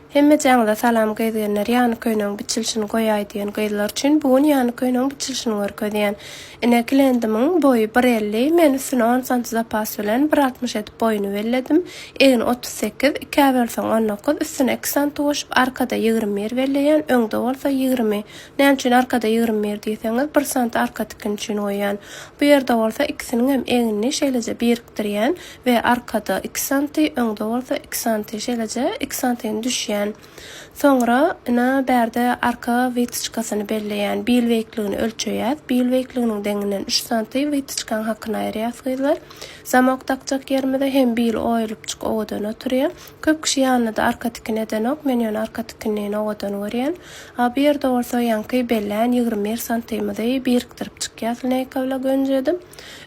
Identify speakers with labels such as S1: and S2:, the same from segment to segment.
S1: Hemmejäňize salam gyz-gelinler ýany köýnegiň biçilşini goýaý diýen gyzlar üçin bu gün ýany köýnegiň biçilşini görkezýän. Ine klendimiň boýy bir 50, men üstüne on santi zapas bilen bir 60 edip boýuny belledim. Egni 38, ikä bölseň 19, üstüne 2 santi goşup arkada 21 belleýän, öňde bolsa 20. Näme üçin arkada 21 diýseňiz, bir santi arka tikin üçin goýýan. Bu ýerde bolsa ikisiniň hem egnini şeýleje birikdirýän we arkada 2 santi, öňde bolsa 2 santi, şeýleje 2 santini düşýän. Soňra ine bärde arka wytyçkasyny belleýän, bil beýikligini ölçeýäs. Bil beýikliginiň deňinden 3 santi wytyçkaň hakyny aýyrýas gyzlar. Zamok dakjak ýerimize hem bil oýulypjyk owadan oturýar. Köp kişi ýanyna-da arka tikin edenok, men ýöne arka tikinini owadan görýän. A bu ýerde bolsa ýaňky bellän 21 santymyzy birikdirip çykýas lineýka bile gönüje edip.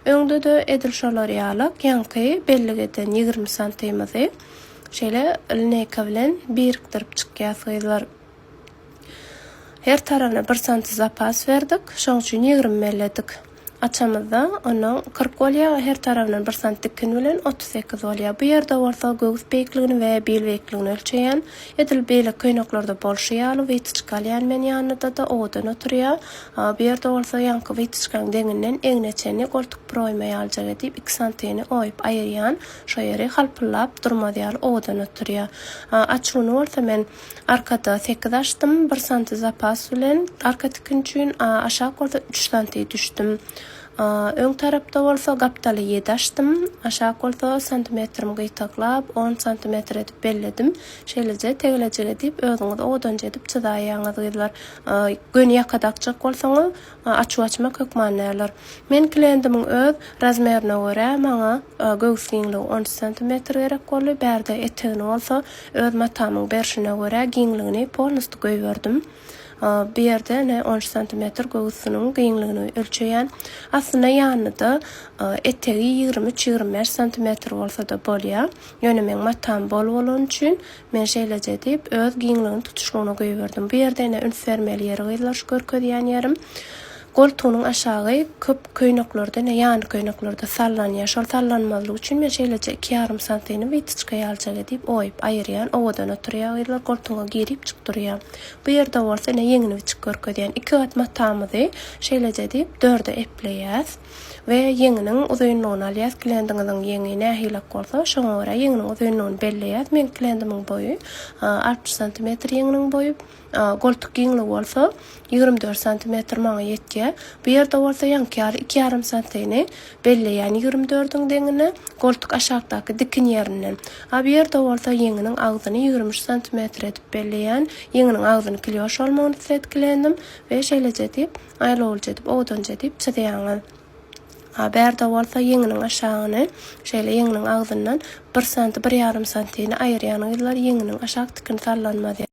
S1: Öňde-de edil şolar ýalak ýaňky bellik eden 20 santymyzy şeýle lineýka bilen birikdirip çykýas gyzlar. Her tarabyna bir santi zapas berdik. Şoň üçin 20 belledik. Açamyzda ondan 40 bolýar, her tarabyndan bir sant dikin bilen 38 bolýar. Bu ýerde bolsa göwüs beýikligini we bil beýikligini ölçeýän. Edil beýleki köýneklerde bolşy ýaly wytyçka alýan men ýanyda-da owadan oturýar. Bu ýerde bolsa ýaňky wytyçkaň deňinden egne çenli goltuk proýma ýalyjak edip 2 santini oýup aýyrýan. Şo ýeri halpyllap durmaz ýaly owadan oturýar. Açuny bolsa men Arkada sekiz açdym, bir santi zapas bilen arka tikin üçin, aşak bolsa üç santi düşdüm. Öň tarapda bolsa gapdaly ýedi açdym, aşak bolsa santimetrimi gytaklap on santimetr edip belledim. Şeýleje tegelejik edip özüňiz owadanja edip çyzaýaňyz gyzlar. Göni ýaka dakjak bolsaňyz açuw açmak hökman däldir. Men klendimiň öz razmerine görä maňa göwüs giňligi on üç santimetr gerek boldy. Bärde etegini bolsa öz matamyň berşine görä giňligini polnusty goýberdim. Bu ýerde ine on üç santimetr göwüsiniň giňligini ölçeýän. Aslynda ýanyda etegi 23, 25 santimetr bolsa-da bolýar. Ýöne meň matam bol bolany üçin men şeýleje edip öz giňligini tutuşlygyna goýberdim. Bu ýerde ine üns bermeli ýeri gyzlar şu görkezýän ýerim. Goltugynyň aşagy köp köýneklerde ine ýany köýneklerde sallanýar. Şol sallanmazlygy üçin men şeýleje iki ýarym santini wytyçka ýalyjak edip oýup aýyrýan. Owadan oturýar gyzlar goltugyňa giripjik durýar. Bu ýerde bolsa ine ýeňini biçik görkezýän. Iki gat matamyzy şeýleje edip dörde epleýäs we ýeňiniň uzynlygyny alýas. Klendiňiziň ýeňi nähilek bolsa şoňa görä ýeňiniň uzynlygyny belleýäs. Meň klendimiň boýy 60 santimetr ýeňiniň boýy. Goltuk giňligi bolsa 24 santimetr maňa ýetýär. Bu ýerde bolsa ýaňky ýaly iki ýarym santini belleýän 24-iň deňine, goltuk aşakdaky dikin ýerinden. A bu ýerde bolsa ýeňiniň agzyny 23 santimetr edip belleýän. Ýeňiniň agzyny klýoş bolmagyny isletkilendim we şeýleje edip, aýlawlyja edip, owadanja edip çyzýaňyz. A bärde bolsa ýeňiniň aşagyny şeýle ýeňiniň agzyndan bir santi, bir ýarym santini aýyrýan gyzlar ýeňiniň aşak tikini sallanmaz.